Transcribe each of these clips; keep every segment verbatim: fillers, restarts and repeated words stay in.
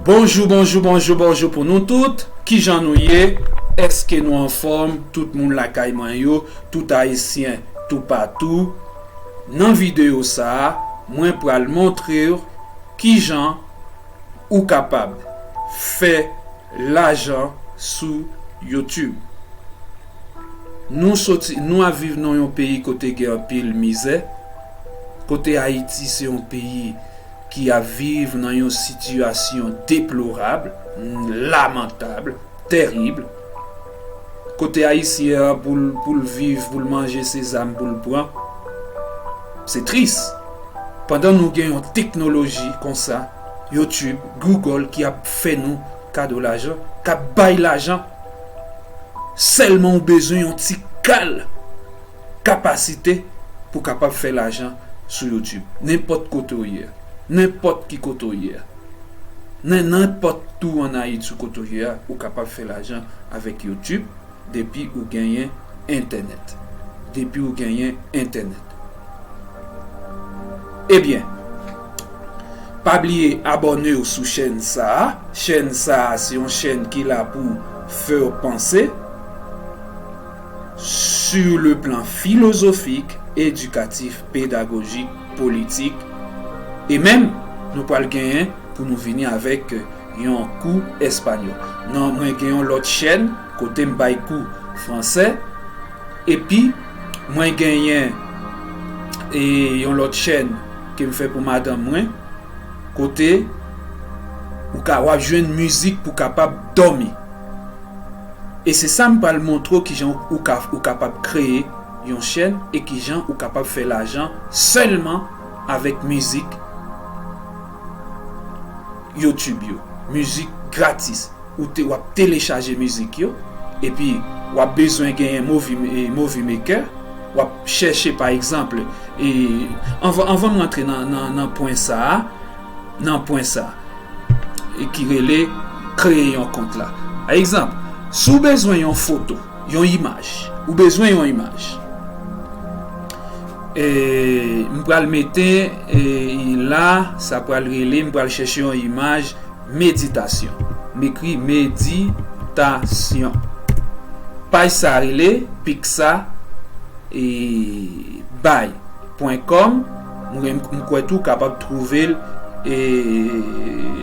Bonjou, bonjou, bonjou, bonjou pou nou tout. Kijan nou ye? Èske nou anfòm? Tout moun lakay mwen yo, tout Ayisyen, toupatou. Nan videyo sa a, mwen pral montre w kijan ou kapab fè lajan sou YouTube. Nou soti, nou ap viv nan yon peyi kote gen anpil mizè, kote Ayiti se yon peyi ki ap viv nan yon sitiyasyon deplorab, lamantab, tèrib, kote Ayisyen an pou l, pou l viv, pou l manje, se zam pou l pran. Se tris. Pandan nou gen yon teknoloji konsa, YouTube, Google, ki ap fè nou kado lajan, k ap bay lajan, sèlman ou bezwen yon ti kal kapasite pou kapab fè lajan sou YouTube. Nenpòt kote w ye, nenpòt ki kote w ye, nan nenpòt tou an Ayiti ou kote w ye a, ou kapab fè lajan avèk YouTube depi ou genyen entènèt. Depi ou genyen entènèt. Ebyen, pa bliye abòne w sou chèn sa a. Chèn sa a se yon chèn ki la pou fè w panse sur le plan philosophique, éducatif, pédagogique, politique, e menm nou pral genyen pou nou vini avèk yon kou espanyòl. Non, mwen gen yon lòt chèn kote m bay kou fransè, epi mwen genyen e yon lòt chèn ke m fè pou madanm mwen, kote ou ka, w ap jwenn mizik pou kapab dòmi. E se sa m pral montre w kijan ou, ou ka, ou kapab kreye yon chèn e kijan ou kapab fè lajan sèlman avèk mizik YouTube yo, mizik gratis. Ou te, w ap telechaje mizik yo, epi w ap bezwen genyen Movie, e, Movie Maker, w ap chèche, pa egzanp, e, anvan, anvan m rantre nan, nan, nan pwen sa a, nan pwen sa a, e ki rele kreye yon kont la. Pa egzanp, si w bezwen yon foto, yon imaj, ou bezwen yon imaj, e, m pral mete, e, la, sa pral rele, m pral chèche yon imaj, meditasyon. M ekri meditasyon. Paj sa rele pixabay pwen kòm. Mwen, m kwè tou kapab twouve l, e,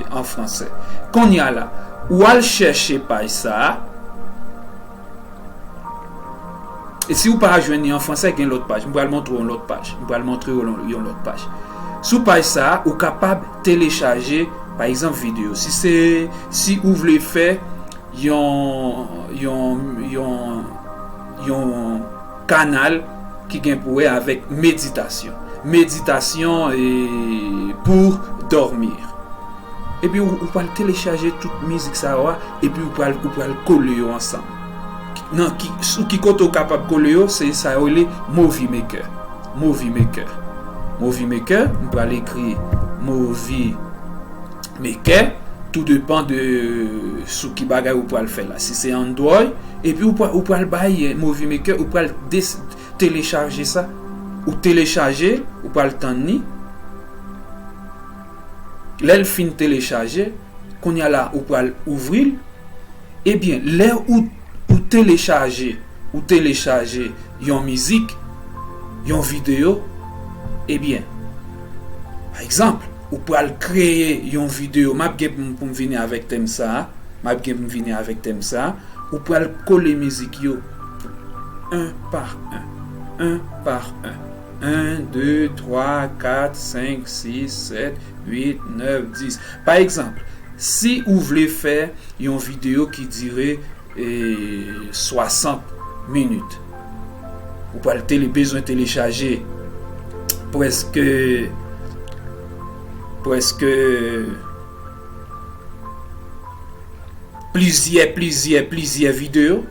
an fransè. Kounye a la, ou al chèche paj sa a. E si ou pa jwenn li an fransè, gen lòt paj. M pral montre w yon lòt paj. M pral montre w yon, yon lòt paj. Sou paj sa a, ou kapab telechaje, pa egzanp, videyo. Si se, si ou vle fè yon, yon, yon, yon kanal ki gen pou wè avèk meditasyon. Meditasyon, e, pour dormir. Epi ou, ou pral telechaje tout mizik sa yo a, epi ou pral, ou pral kole yo ansanm. Nan ki, sou ki kote ou kapab kole yo, se sa yo rele Movie Maker. Movie Maker. Movie Maker, m pral ekri Movie Maker, tou depan de sou ki bagay ou pral fè la. Si se Android, epi ou pral, ou pral bay, eh, Movie Maker, ou pral des-, telechaje sa. Ou telechaje, ou pral tann li. Lè l fin telechaje, kounye a la ou pral ouvri l. Ebyen, lè ou, ou telechaje, ou telechaje yon mizik, yon videyo, ebyen, pa egzanp, ou pral kreye yon videyo, m ap gen pou m, pou m vini avèk tèm sa a, m ap gen pou m vini avèk tèm sa a, ou pral kole mizik yo un par un, un par un. Un, de, twa, kat, senk, sis, sèt, uit, nèf, dis. Pa egzanp, si ou vle fè yon videyo ki dire, e, swasant minit, ou pral tele-, bezwen telechaje prèske, prèske plizyè, plizyè, plizyè videyo.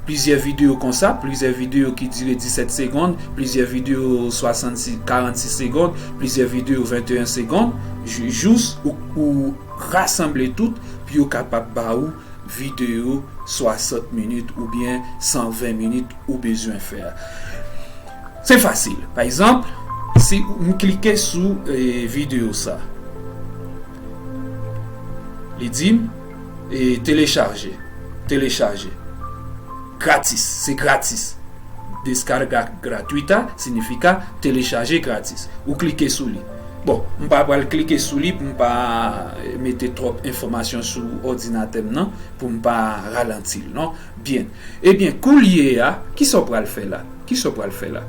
Plizyè videyo konsa, plizyè videyo ki dire disèt segonn, plizyè videyo swasannsis, karannsis segonn, plizyè videyo venteyen segonn, jou-, jous ou, ou rasanble tout pou yo kapab ba ou videyo swasant minit oubyen san ven minit ou bezwen fè a. Se fasil. Pa egzanp, si m klike sou, eh, videyo sa, Li di m, e, telechaje, telechaje. Gratis, se gratis. Descarga gratuita significa telechaje gratis. Ou klike sou li. Bon, m pa pral klike sou li pou m pa, e, mete twòp enfòmasyon sou òdinatè m nan, pou m pa ralanti l, non. Byen. Ebyen, koulye a, kisa w pral fè la? Kisa w pral fè la?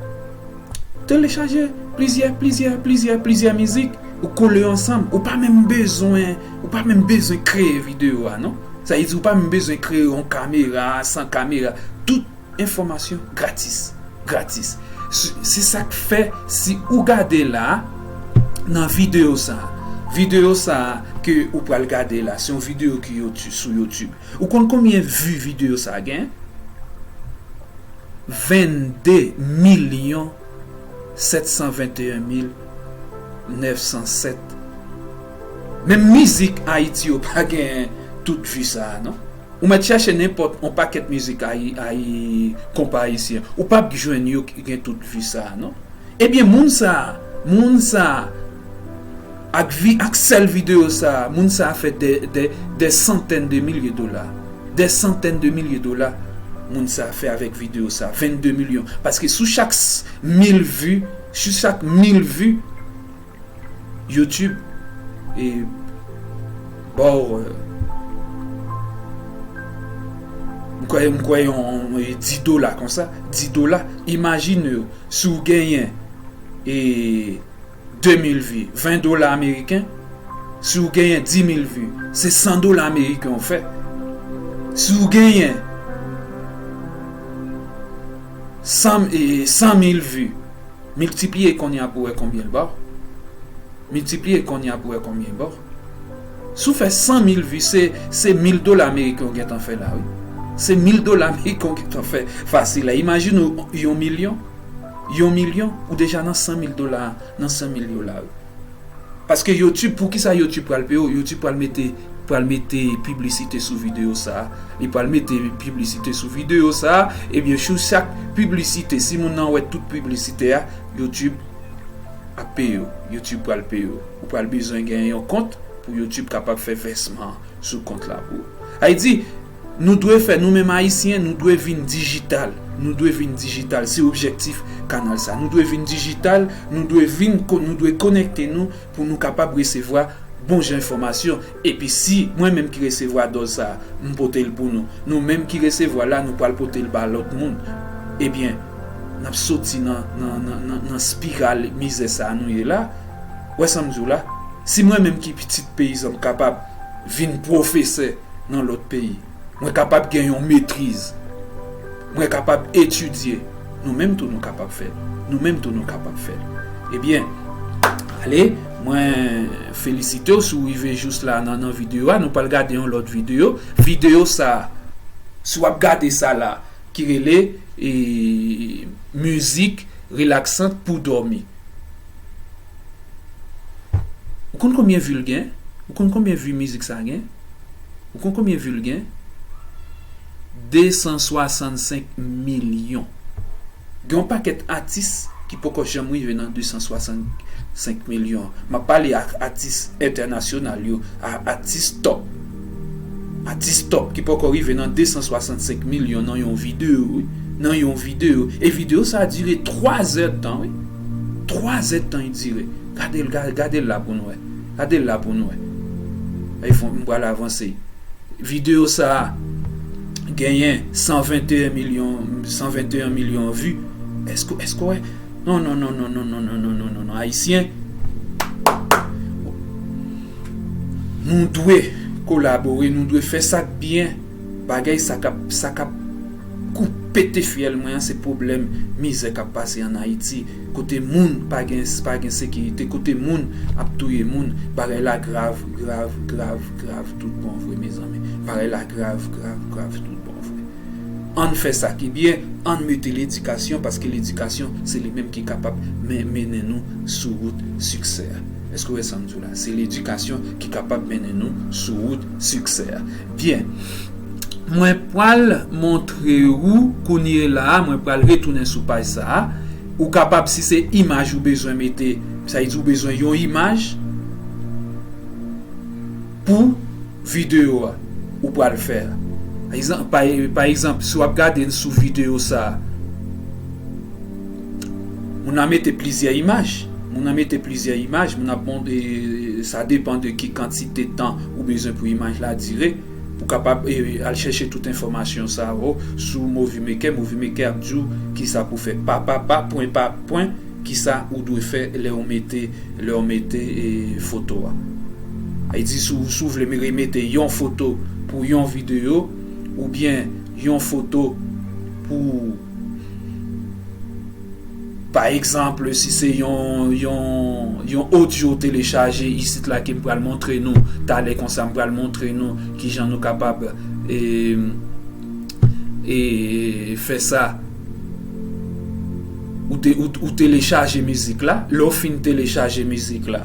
Telechaje plizyè, plizyè, plizyè, plizyè mizik, ou kole yo ansanm, ou pa menm bezwen, ou pa menm bezwen kreye videyo a, non. Sa vle di ou pa menm bezwen kreye yon kamera, san kamera. Tout enfòmasyon gratis, gratis. Se, se sa k fè, si ou gade la, nan videyo sa, videyo sa ke ou pral gade la, se yon videyo ki YouTube, sou YouTube. Ou konn konbyen vi videyo sa gen? Vennde milyon sèt san venteyen mil nèf san sèt. Menm mizik Ayiti yo pa gen tout vi sa a, non. Ou mèt chache nenpòt yon pakèt mizik ayi, ayi, konpa ayisyen. Ou p ap jwenn yo ki gen tout vi sa a, non. Ebyen, moun sa a, moun sa a, ak vi, ak sèl videyo sa a, moun sa a fè dè, dè, dè santèn de milye dola. Dè santèn de milye dola, moun sa a fè avèk videyo sa a, vennde milyon. Paske sou chak s-, mil vi, sou chak mil vi, YouTube, e, ba w, e, m kwè, m kwè yon, yon, e, dis dola konsa, dis dola. Imajine w, si w genyen, e, de mil vi, ven dola ameriken. Si w genyen dis mil vi, se san dola ameriken w fè. Si w genyen san, e, san mil vi, miltipliye kounye a pou wè konbyen l ba w. Miltipliye kounye a pou wè konbyen l ba w. Si w fè san mil vi, se, se mil dola ameriken w gentan fè la, wi. Se mil dola ameriken w gentan fè fasil la. Imajine w yon milyon. Yon milyon, ou deja nan san mil dola, nan san mil dola, wi. Paske YouTube, poukisa YouTube pral peye w? YouTube pral mete, pral mete piblisite sou videyo sa a. Li pral mete piblisite sou videyo sa a. Ebyen, sou chak piblisite, si moun nan wè tout piblisite a, YouTube ap peye w. YouTube pral peye w. Ou pral bezwen gen yon kont pou YouTube kapab fè vèsman sou kont la pou ou. Sa vle di, nou dwe fè, nou menm Ayisyen, nou dwe vin dijital. Nou dwe vin dijital. Se objektif kanal sa. Nou dwe vin dijital, nou dwe vin ko-, nou dwe konekte nou pou nou kapab resevwa bon jan enfòmasyon. Epi si mwen menm ki resevwa dòz sa, m pote l pou nou. Nou menm ki resevwa la, nou pral pote l ba lòt moun. Ebyen, n ap soti nan, nan, nan, nan, nan espiral mizè sa a nou ye la. Ou wè sa m di w la? Si mwen menm ki pitit peyizan m kapab vin pwofesè nan lòt peyi, mwen kapab gen yon metriz, mwen kapab etidye, nou menm tou nou kapab fè l. Nou menm tou nou kapab fè l. Ebyen, ale, mwen felisite w si w rive jous la nan, nan videyo a. Nou pral gade yon lòt videyo. Videyo sa a, si w ap gade sa la, ki rele, e, mizik relaksant pou dòmi. Ou konn konbyen vi l gen? Ou konn konbyen vi mizik sa gen? Ou konn konbyen vi l gen? De san swasannsenk milyon. Gen yon pakèt atis ki poko janm rive nan de san swasannsenk milyon. M ap pale ak atis entènasyonal yo, a, atis top. Atis top ki poko rive nan de san swasannsenk milyon nan yon videyo, wi. Nan yon videyo. E videyo sa a dire twa zèdtan, wi. Twa zèdtan li dire. Gade l, ga-, gade l la pou nou wè. Gade l la pou nou wè. Ay, fò m pral avanse. Videyo sa a genyen san venteyen milyon, san venteyen milyon vi. Èske, èske w wè? Non, non, non, non, non, non, non, non, non, non, non, Ayisyen. Nou dwe kolabore, nou dwe fè sa k byen. Bagay sa k ap, sa k ap koupe te fyèl mwen an, se pwoblèm mizè k ap pase ann Ayiti. Kote moun pa gen, pa gen sekirite, kote moun ap touye moun, bagay la grav, grav, grav, grav, tout bon vre, mezanmi. Bagay la grav, grav, grav, tout bon vre. Ann fè sa ki byen, ann mete ledikasyon, paske ledikasyon, se li menm ki kapab men-, mennen nou sou wout siksè a. Èske w wè sa m di w la? Se ledikasyon ki kapab mennen nou sou wout siksè a. Byen. Mwen pral montre ou kounye la a, mwen pral retounen sou paj sa a. Ou kapab, si se imaj ou bezwen mete, sa vle di ou bezwen yon imaj pou videyo a ou pral fè a. Pa egzanp, pa, pa egzanp, si w ap gade sou videyo sa a, moun nan mete plizyè imaj. Moun nan mete plizyè imaj, moun ap mont, e, sa depann de ki kantite tan ou bezwen pou imaj la dire. Ou kapab, e, al chèche tout enfòmasyon sa yo sou Movie Maker. Movie Maker ap di w kisa pou fè pa pa pa, pwen pa pwen, kisa ou dwe fè lè w mete, lè w mete, e, foto a. Sa vle di, si w, si w vle remete yon foto pou yon videyo, oubyen yon foto pou, pa egzanp, si se yon, yon, yon odyo telechaje isit la ke m pral montre nou talè konsa, m pral montre nou kijan nou kapab, e, e, fè sa. Ou, te, ou, ou telechaje mizik la, lè w fin telechaje mizik la,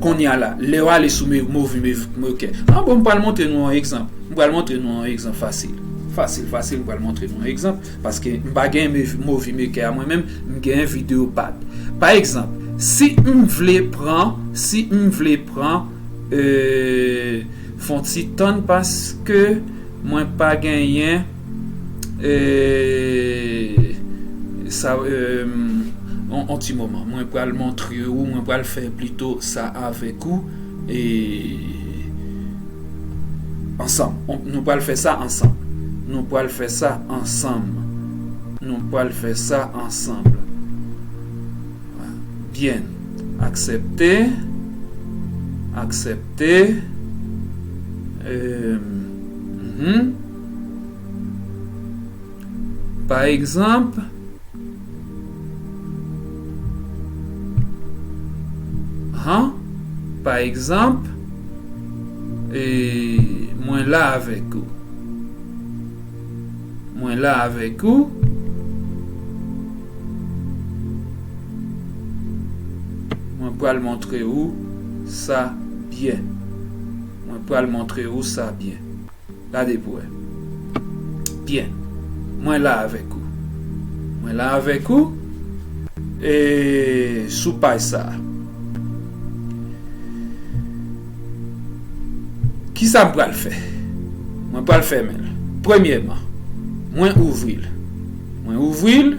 kounye a la, lè w ale sou me- Movie Maker. Ah bon, m pral montre nou yon egzanp. M pral montre nou yon egzanp fasil. Fasil, fasil, m pral montre nou yon egzanp. Paske m pa gen me- Movie Maker a mwen menm, m gen Video Pad. Pa egzanp, si m vle pran, si m vle pran, e, fon ti tann paske mwen pa genyen, e, sa, e, on, on ti moman. Mwen pral montre ou, mwen pral fè plito sa avèk ou, e, ansanm. On, nou pral fè sa ansanm. Nou pral fè sa ansanm. Nou pral fè sa ansanm. Byen. Aksepte. Aksepte. E, mhm. Pa egzanp, han, pa egzanp, e, mwen la avèk ou. Mwen la avèk ou. Mwen pral montre ou sa byen. Mwen pral montre ou sa byen. Gade pou wè. Byen. Mwen la avèk ou. Mwen la avèk ou. E sou paj sa a. Kisa m pral fè? Mwen pral fèmen l. Premyèman, mwen ouvri l. Mwen ouvri l.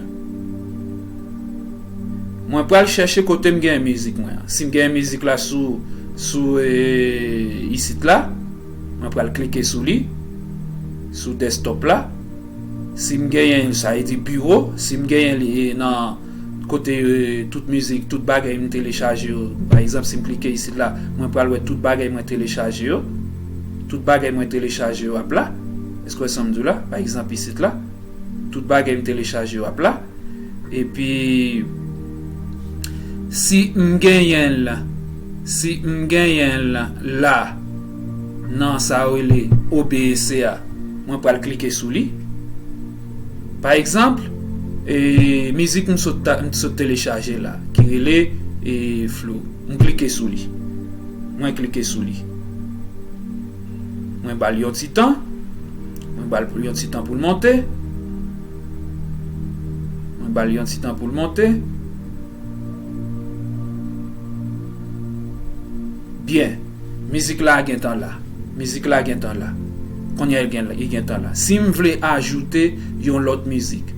Mwen pral chèche kote m gen mizik mwen an. Si m gen mizik la sou, sou, e, isit la, mwen pral klike sou li, sou desktop la. Si m genyen, sa vle di biwo, si m genyen li, e, nan kote, e, tout mizik, tout bagay m telechaje yo, pa egzanp, si m klike isit la, mwen pral wè tout bagay mwen telechaje yo. Tout bagay mwen telechaje yo ap la. Èske w wè sa m di w la? Pa egzanp, isit la, tout bagay m telechaje yo ap la. Epi, si m genyen l, si m genyen l la, nan sa yo rele O B S a, mwen pral klike sou li. Pa egzanp, e, mizik m sot ta- m sot telechaje la, ki rele, e, Flow. M klike sou li. Mwen klike sou li. Mwen ba l yon ti tan. Mwen ba l pou yon ti tan pou l monte. Mwen ba l yon ti tan pou l monte. Byen. Mizik la gentan la. Mizik la gentan la. Kounye a l gen, li gentan la. Si m vle ajoute yon lòt mizik,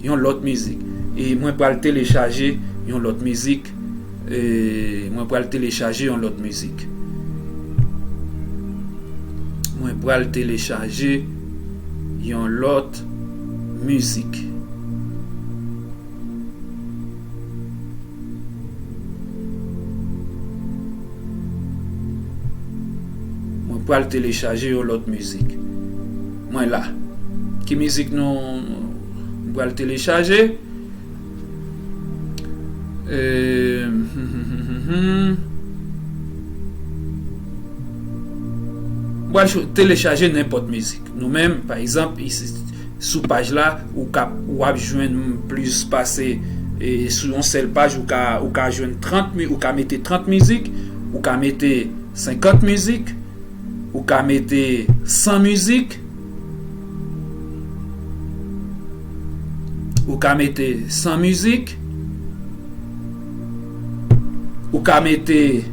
yon lòt mizik, e mwen pral telechaje yon lòt mizik, e mwen pral telechaje yon lòt mizik. Mwen pral telechaje yon lòt mizik. Mwen pral telechaje yon lòt mizik. Mwen la. Ki mizik nou, nou pral telechaje? E, mwen pral cho- telechaje nenpòt mizik. Nou menm, pa egzanp, isi, sou paj la, ou ka, w ap jwenn plis pase, e, sou yon sèl paj, ou ka, ou ka jwenn trant mi- ou ka mete trant mizik, ou ka mete senkant mizik, ou ka mete san mizik, ou ka mete san mizik, ou ka mete,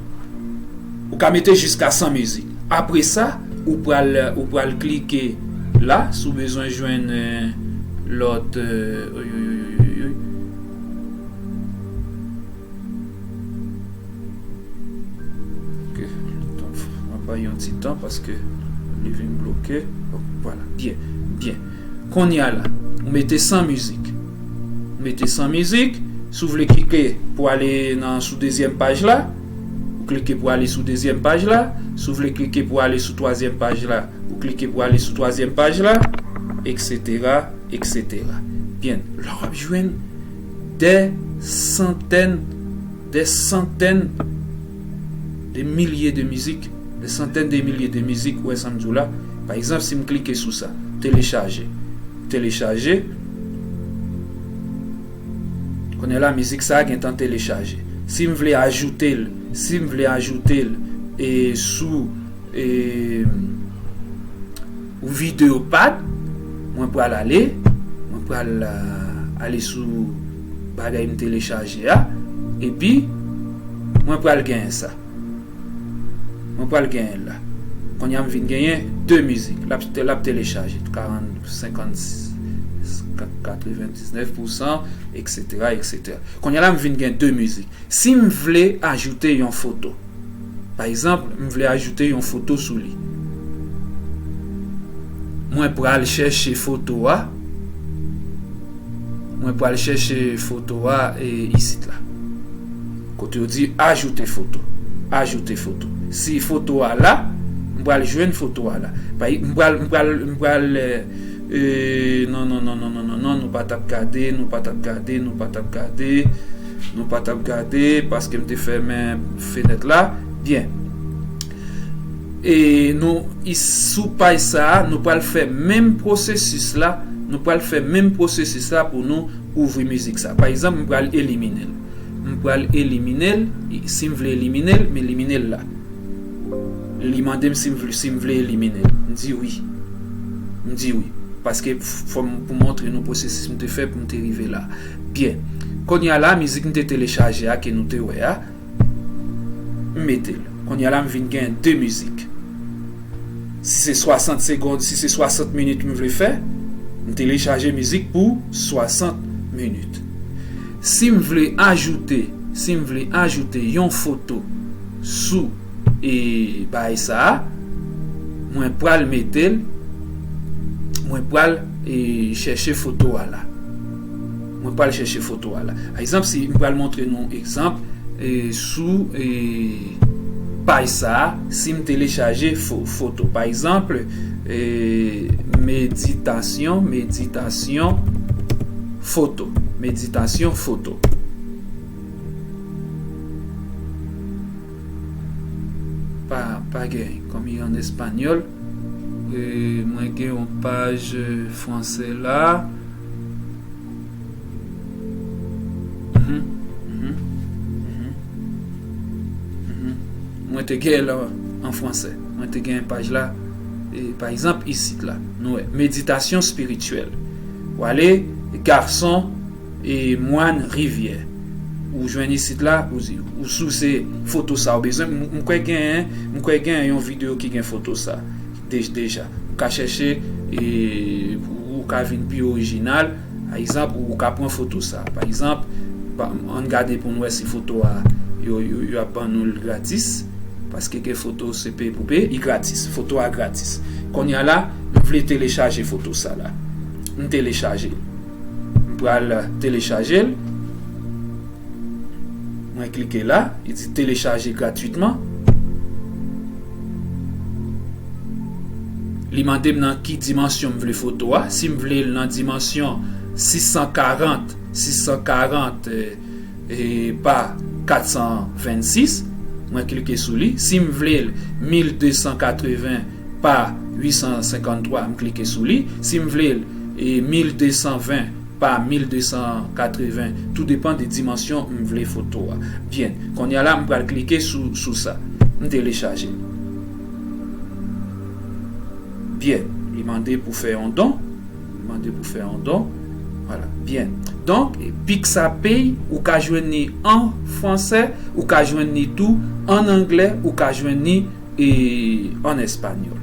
ou ka mete jiska san mizik. Apre sa, ou pral, ou pral klike la, si w bezwen jwenn, eh, lòt, eh, oy, oy, oy, oy, oy, oy. Ok, donk, m ap bay yon ti tan paske li vin bloke. Bon, vwala, byen, byen. Kounye a la, ou mete san mizik. Ou mete san mizik, si w vle klike pou ale nan, sou dezyèm paj la, ou klike pou ale sou dezyèm paj la, si w vle klike pou ale sou twazyèm paj la, ou klike pou ale sou twazyèm paj la, et cetera, et cetera. Byen, la w ap jwenn dè santèn, dè santèn de milye de mizik, dè santèn de milye de mizik, ou wè sa m di w la. Pa egzanp, si m klike sou sa, telechaje, telechaje, kounye a la, mizik sa a gentan telechaje. Si m vle ajoute l, si m vle ajoute l, e sou, e, ou videyo pad, mwen pral ale, mwen pral, ah, ale sou bagay m telechaje a, epi mwen pral genyen sa. Mwen pral genyen l la. Kounye a m vin genyen de mizik. L ap, l ap telechaje. Karant, senkant, katrevendiznèf pousan, et cetera, et cetera. Kounye a la, m vin gen de mizik. Si m vle ajoute yon foto, pa egzanp, m vle ajoute yon foto sou li, mwen pral chèche foto a. Mwen pral chèche foto a, e, isit la. Kote yo di ajoute foto. Ajoute foto. Si foto a la, m pral jwenn foto a la. Pa, m pral, m pral, m pral, eh, eh, non, non, non, non, non, non, non, nou pa t ap gade, nou pa t ap gade, nou pa t ap gade, nou pa t ap gade, paske m te fèmen fenèt la. Byen. E nou, i-, sou paj sa a, nou pral fè menm pwosesis la, nou pral fè menm pwosesis la pou nou ouvri mizik sa. Pa egzanp, m pral elimine l. M pral elimine l, e si m vle elimine l, m elimine l la. Li mande m si m vle, si m vle elimine l. M di wi. M di wi. Paske f-, fò m, pou montre nou pwosesis m te fè pou m te rive la. Byen. Kounye a la, mizik m te telechaje a, ke nou te wè a, m mete l. Kounye a la, m vin gen de mizik. Si se swasant segond, si se swasant minit m vle fè, m telechaje mizik pou swasant minit. Si m vle ajoute, si m vle ajoute yon foto sou, e, bagay sa a, mwen pral mete l, mwen pral, e, chèche foto a la. Mwen pral chèche foto a la. Pa egzanp, si m pral montre nou egzanp, e, sou, e, paj sa a, si m telechaje fo-, foto. Pa egzanp, e, meditasyon, meditasyon, foto. Meditasyon, foto. Pa, pa gen, kòm li an espanyòl, e, mwen gen yon paj, e, franse la. Mhm, mhm, mhm, mhm. Mwen te gen l an, an franse. Mwen te gen paj la, e, pa egzanp, isit la. Nou wè, meditasyon espirityèl. W ale, gason, e, mwan Rivyè. Ou jwenn isit la, ou, ou si se foto sa ou bezwen. M, m kwè gen, m kwè gen yon videyo ki gen foto sa. Dej-, deja. Ou ka chèche, e, ou, ou ka vin pi orijinal. Pa egzanp, ou, ou ka pran foto sa. Pa egzanp, pa, ann gade pou n wè si foto a, yo, yo, yo ap ban nou l gratis. Paske gen foto se peye pou peye, li gratis. Foto a gratis. Kounye a la, m vle telechaje foto sa la. M telechaje l. M pral telechaje l. Mwen klike la, li di telechaje gratwitman. Li mande m nan ki dimansyon m vle foto a. Si m vle l nan dimansyon sis san karant, sis san karant, e, e, pa kat san vennsis, mwen klike sou li. Si m vle l mil de san katreven pa uit san senkanntwa, m klike sou li. Si m vle l, e, mil de san ven pa mil de san katreven, tou depann de dimansyon m vle foto a. Byen, kounye a la, m pral klike sou, sou sa. M telechaje l. Byen, li mande pou fè yon don. Li mande pou fè yon don. Vwala, byen. Donk, Pixabay, ou ka jwenn li an franse, ou ka jwenn li tou an angle, ou ka jwenn li e an espanyòl.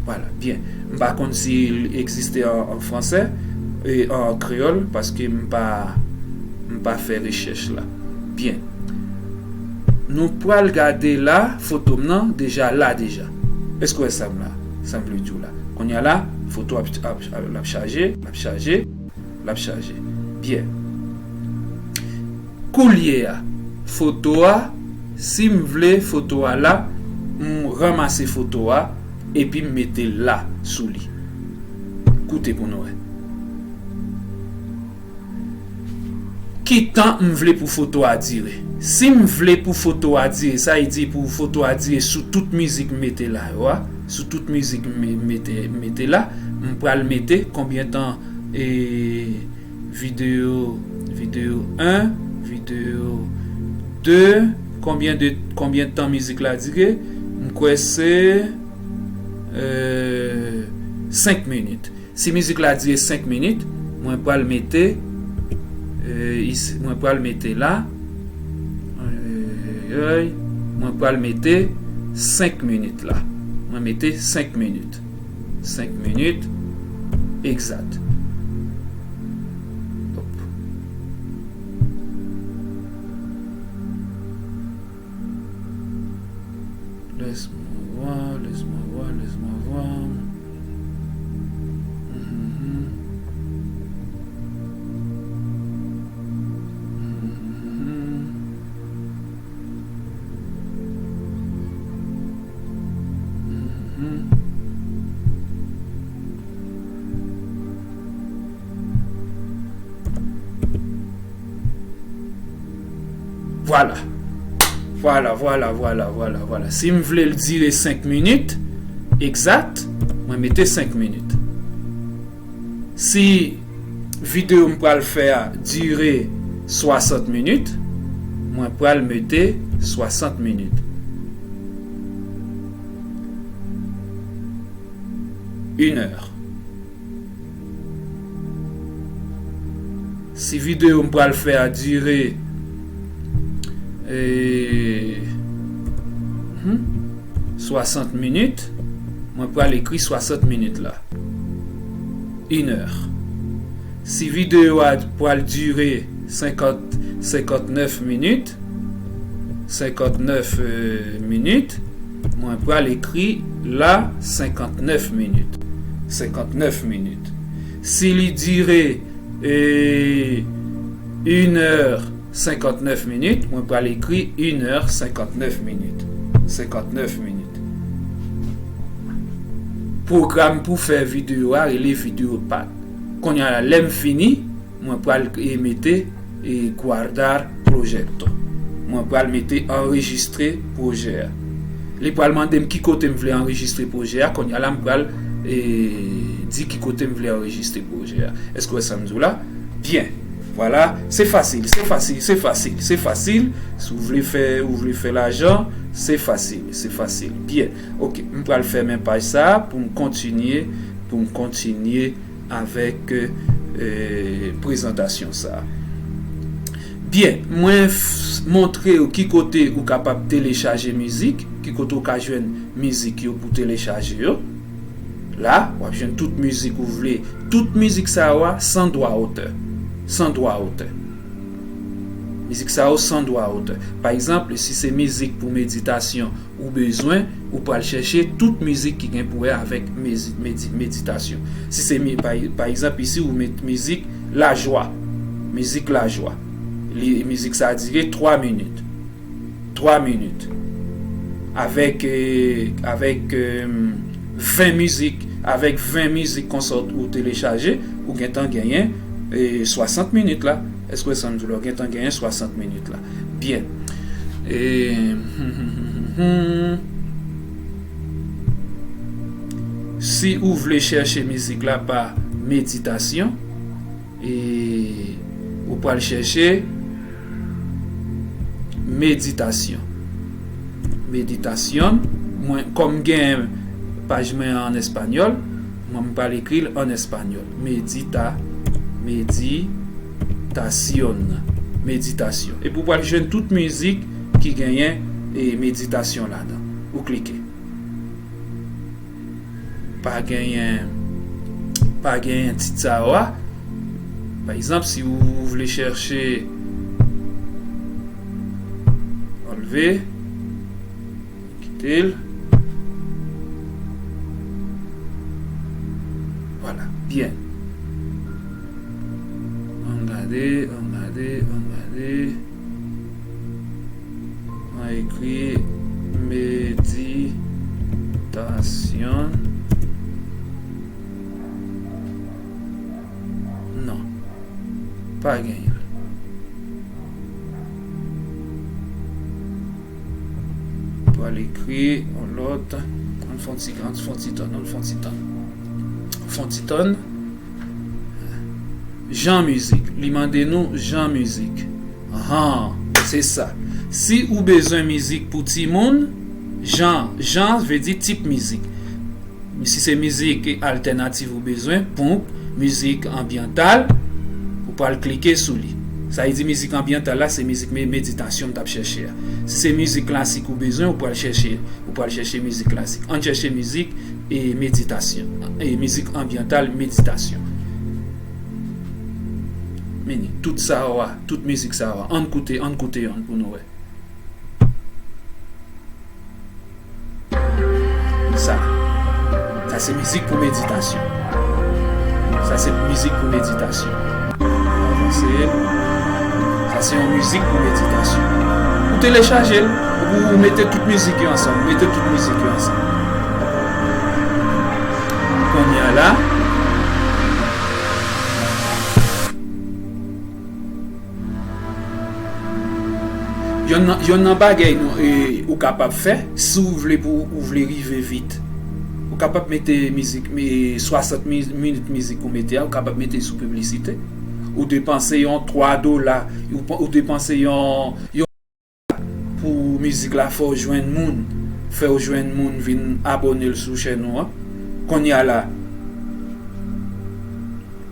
Vwala, byen. M pa konn si l egziste an, an fransè e an kreyòl, paske m pa, m pa fè rechèch la. Byen. Nou pral gade la, foto m nan deja la deja. Èske w wè sa m la? Sa m vle di w la. Kounye a la, foto ap, ap, ap, l ap chaje, l ap chaje, l ap chaje. Byen. Koulye a, foto a, si m vle foto a la, m ranmase foto a, epi m mete l la sou li. Koute pou nou wè. Ki tan m vle pou foto a dire? Si m vle pou foto a dire, sa vle di pou foto a dire sou tout mizik m mete la yo a, sou tout mizik m me- mete, mete la, m pral mete konbyen tan e videyo, videyo en, videyo de, konbyen de, konbyen tan mizik la dire? M kwè se, euh, senk minit. Si mizik la dire senk minit, mwen pral mete, euh, isi, mwen pral mete la, euh, mwen pral mete senk minit la. Mwen mete senk minit. Senk minit egzat. Hop. Laisse-moi voir, laisse-moi voir, laisse-moi voir. Mhm. Mhm. Mhm. Vwala. Vwala, vwala, vwala, vwala, vwala. Si m vle l dire senk minit egzat, mwen mete senk minit. Si videyo m pral fè a dire swasant minit, mwen pral mete swasant minit. Une heure. Si videyo m pral fè a dire, eh, hmm, swasant minit, mwen pral ekri swasant minit la. Une heure. Si videyo a pral dire senkant, senkantnèf minit, senkantnèf, euh, minit, mwen pral ekri la senkantnèf minit. Senkantnèf minit. Si li dire, eh, une heure senkantnèf minit, mwen pral ekri une heure senkantnèf minit. Senkantnèf minit. Pwogram pou fè videyo a rele Videopath. Kounye a la, lè m fini, mwen pral, e, mete, e, guardar proyecto. Mwen pral mete anrejistre pwojè a. Li pral mande m ki kote m vle anrejistre pwojè a. Kounye a la, m pral, e, di ki kote m vle anrejistre pwojè a. Èske w wè sa m di w la? Byen. Vwala, se fasil, se fasil, se fasil, se fasil. Si w vle fè, ou vle fè lajan, se fasil, se fasil. Byen. Oke, m pral fèmen paj sa a pou m kontinye, pou m kontinye avèk, eh, prezantasyon sa a. Byen, mwen f- montre w ki kote ou kapab telechaje mizik, ki kote ou ka jwenn mizik yo pou telechaje yo. La, w ap jwenn tout mizik ou vle. Tout mizik sa yo a san dwa otè. San dwa otè. Mizik sa yo san dwa otè. Pa egzanp, si se mizik pou meditasyon ou bezwen, ou pral chèche tout mizik ki gen pou wè avèk mezi- medi- meditasyon. Si se mi- pa, pa egzanp, isi ou met mizik lajwa. Mizik lajwa. Li, mizik sa a dire twa minit. Twa minit. Avèk, eh, avèk, eh, ven mizik, avèk ven mizik konsa ou telechaje, ou gentan genyen, eh, swasant minit la. Èske w wè sa m di w la? Ou gentan genyen swasant minit la. Byen. Eh, si ou vle chèche mizik la pa meditasyon, e ou pral chèche meditasyon. Meditasyon, mwen, kòm gen paj mwen an espanyòl, mwen m pral ekri l an espanyòl. Medita, meditasyon, meditasyon. Epi w pral jwenn tout mizik ki genyen, e, meditasyon ladan. Ou klike. pa genyen, pa genyen tit sa yo a. Pa egzanp, si ou vle chèche, anlve, kite l. Vwala, byen. Ann gade, ann gade, ann gade. Mwen ekri meditasyon. Non. Pa genyen. Pral ekri yon lòt. Ann fè yon ti, ann fè yon ti tann, ann fè yon ti tann. Fè yon ti tann. Jan mizik. Li mande nou jan mizik. Ahan, se sa. Si ou bezwen mizik pou timoun, jan, jan vle di tip mizik. Si se mizik altènativ ou bezwen, ponp, mizik anbyantal, ou pral klike sou li. Sa vle di mizik anbyantal la, se mizik me-, meditasyon m t ap chèche a. Si se mizik klasik ou bezwen, ou pral chèche, ou pral chèche mizik klasik. Ann chèche mizik e meditasyon. E mizik anbyantal, meditasyon. Meni, tout sa yo a, tout mizik sa yo a. Ann koute, ann koute yonn pou nou wè. Sa. Sa se mizik pou meditasyon. Sa se mizik pou meditasyon. Avanse. Sa se yon mizik pou meditasyon. Ou telechaje l, ou, ou mete tout mizik yo ansanm, mete tout mizik yo ansanm. Kounye a la, Yonn nan, yonn nan bagay nou, e, ou kapab fè, si w vle pou ou vle rive vit, ou kapab mete mizik, e, swasant mi-, minit mizik ou mete a, ou kapab mete sou piblisite. Ou depanse yon twa dola, ou, ou depanse yon, yon pou mizik la fè w jwenn moun, fè w jwenn moun vin abòne l sou chèn ou an. Kounye a la,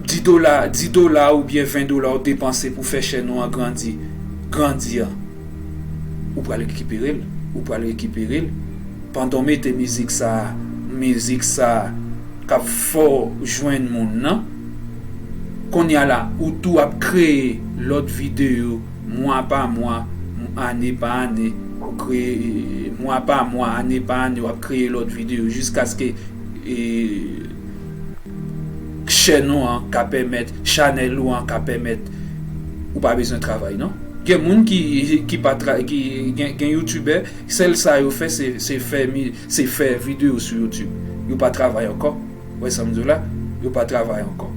di dola, di dola oubyen ven dola ou depanse pou fè chèn ou an grandi, grandi an, ou pral rekipere l, ou pral rekipere l. Pandan w mete mizik sa, mizik sa k ap fè w jwenn moun nan, kounye a la, ou tou ap kreye lòt videyo mwa pa mwa, ane pa ane, ou kreye, mwa pa mwa, ane pa ane, w ap kreye lòt videyo jiskaske, e, chèn ou an ka pèmèt, chanèl ou an ka pèmèt ou pa bezwen travay, non. Gen moun ki, ki pa tra-, ki, gen, gen youtubè, sèl sa yo fè, se, se fè mi-, se fè videyo sou YouTube. Yo pa travay ankò. Ou wè sa m di w la? Yo pa travay ankò.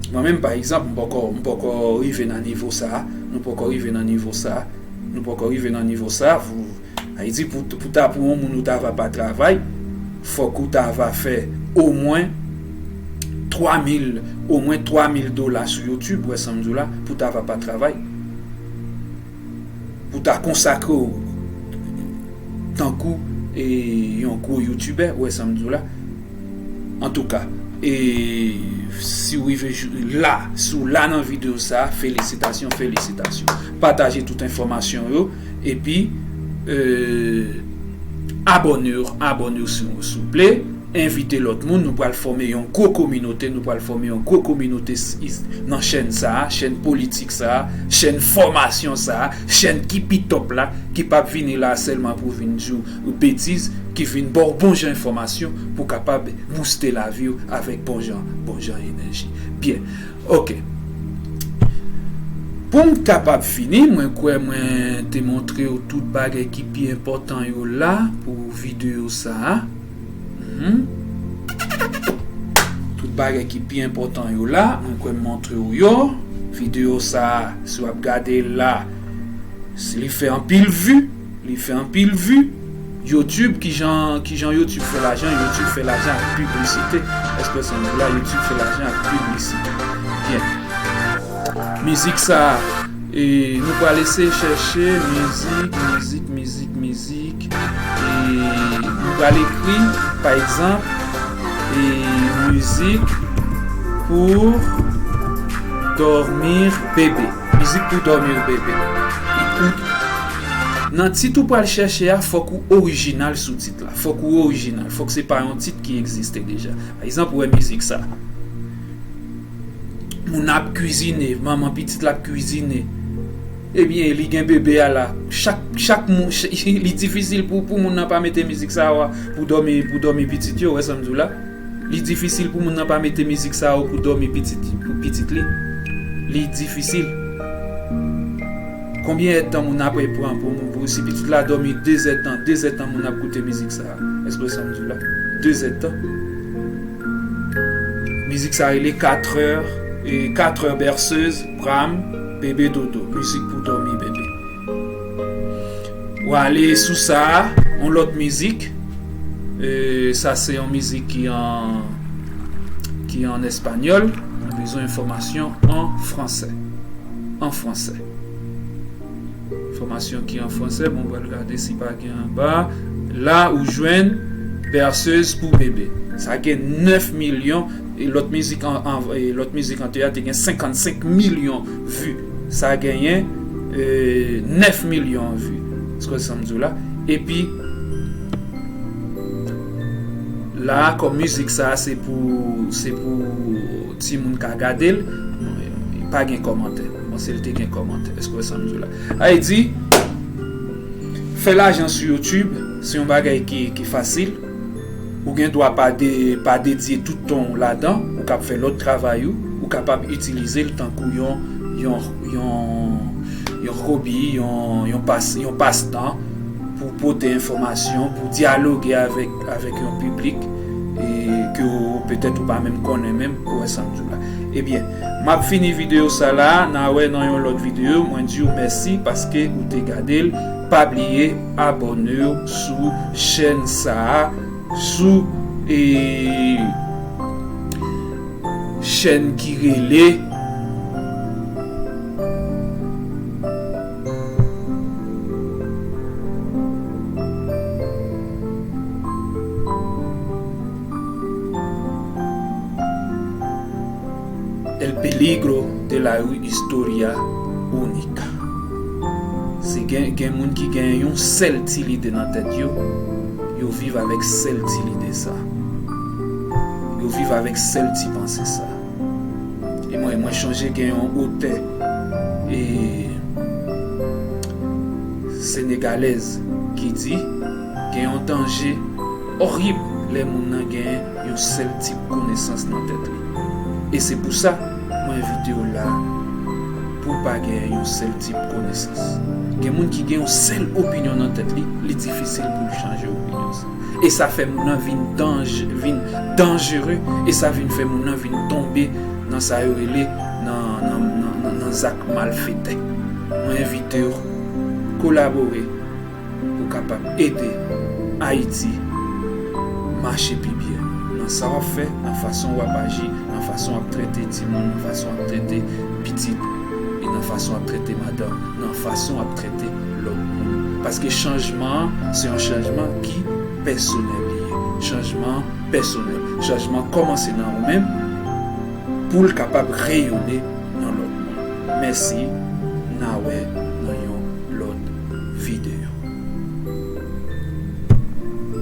Mwen menm, pa egzanp, m poko, m poko rive nan nivo sa a. Nou poko rive nan nivo sa a. Nou poko rive nan nivo sa a. Pou, sa vle di pou, pou ta, pou yon moun ou ta va pa travay, fòk ou ta va fè omwen twa mil, omwen twa mil dola sou YouTube, ou wè sa m di w la, pou ta va pa travay. Pou ta konsakre w tankou, e, yon gwo youtubè, ou wè sa m di w la. Antouka, e, si w rive jou-, la, si w la nan videyo sa, felisitasyon, felisitasyon. Pataje tout enfòmasyon yo, epi, e, abòne w, abòne w si w, si w vle. Envite lòt moun, nou pral fòme yon gwo kominote, nou pral fòme yon gwo kominote s-, is-, nan chèn sa a, chèn politik sa a, chèn fòmasyon sa a, chèn ki pi top la, ki p ap vini la sèlman pou vin di w betiz, ki vin ba w bon jan enfòmasyon pou kapab booste lavi w avèk bon jan, bon jan enèji. Byen, oke. Pou m kapab fini, mwen kwè mwen te montre w tout bagay ki pi enpòtan yo la pou videyo sa a. Mhm. Tout bagay ki pi enpòtan yo la, mwen kwè m montre w yo. Videyo sa a, si w ap gade l la, si li fè anpil vi, li fè anpil vi. YouTube, kijan, kijan YouTube fè lajan? YouTube fè lajan ak piblisite. Èske w santi la, YouTube fè lajan ak piblisite? Byen. Mizik sa a, e, nou pral eseye chèche mizik, mizik, mizik, mizik. E, nou pral ekri, pa egzanp, e, mizik pou dòmi bebe. Mizik pou dòmi bebe. Écoute Nan tit ou pral chèche a, fòk ou orijinal sou tit la. Fòk ou orijinal. Fòk se pa yon tit ki egziste deja. Pa egzanp, ou wè mizik sa. Moun ap kwizine, manman pitit la ap kwizine. Ebyen, li gen bebe a la. Chak, chak moun, li difisil pou, pou moun nan pa mete mizik sa a pou dòmi, pou dòmi pitit yo, wè sa m di w la. Li difisil pou moun nan pa mete mizik sa a pou dòmi pitit, pou pitit li. Li difisil. Konbyen èdtan moun nan ap pran pou, pou si pitit la dòmi de zèdtan, de zèdtan moun ap koute mizik sa a? Èske w wè sa m di w la? De zèdtan. Mizik sa rele quatre heures, e quatre heures berceuse, pram, bebe dodo. Mizik pou dòmi bebe. W ale sou sa a, yon lòt mizik. E, sa se yon mizik ki an, ki an espanyòl. Mwen bezwen enfòmasyon an fransè. An fransè. Enfòmasyon ki an fransè, bon, mwen pral gade si pa gen anba. La, ou jwenn Berceuse pou bebe. Sa gen nèf milyon, e lòt mizik an, an, e lòt mizik anterye a te gen senkannsenk milyon vi. Sa genyen, e, nèf milyon vi. Èske w wè sa m di w la? Epi, la, kòm mizik sa, se pou, se pou timoun ka gade l, pa gen kòmantè. Mwen panse l te gen kòmantè. Èske w wè sa m di w la? Sa vle di, fè lajan sou YouTube, se yon bagay ki, ki fasil. Ou gen dwa pa de, pa dedye tout tan w ladan, ou kab fè lòt travay ou, ou kapab itilize l tankou yon, yon, yon, yon hobi, yon, yon pas, yon pastan pou pote enfòmasyon, pou dyaloge avèk, avèk yon piblik, e ke w, petèt ou pa menm konnen menm, ou wè sa m di w la. Ebyen, m ap fini videyo sa la, n a wè nan yon lòt videyo, mwen di w mèsi paske ou te gade l, pa bliye abòne w sou chèn sa a, sou, e, chèn ki rele El peligro de la historia única. Se gen, gen moun ki gen yon sèl ti lide nan tèt yo, yo viv avèk sèl ti lide sa. Yo viv avèk sèl ti panse sa. E mwen, mwen chonje gen yon otè, e, senegalèz ki di, gen yon danje orib lè moun nan gen yon sèl tip konesans nan tèt li. E se pou sa, mwen envite w la pou w pa gen yon sèl tip konesans. Gen moun ki gen yon sèl opinyon nan tèt li, li difisil pou l chanje opinyon sa. E sa fè moun nan vin danj-, vin danjere, e sa vin fè moun nan vin tonbe nan sa yo rele nan, nan, nan, nan, nan zak malfetè. Mwen envite w kolabore pou kapab ede Ayiti mache pi byen nan sa w ap fè, nan fason w ap aji, nan fason w ap trete timoun, nan fason w ap trete pitit, e nan fason w ap trete madanm, nan fason w ap trete lòt moun. Paske chanjman an, se yon chanjman ki pèsonèl li ye. Chanjman an pèsonèl. Chanjman an kòmanse nan ou menm pou l kapab reyone nan lòt moun. Mèsi, n a wè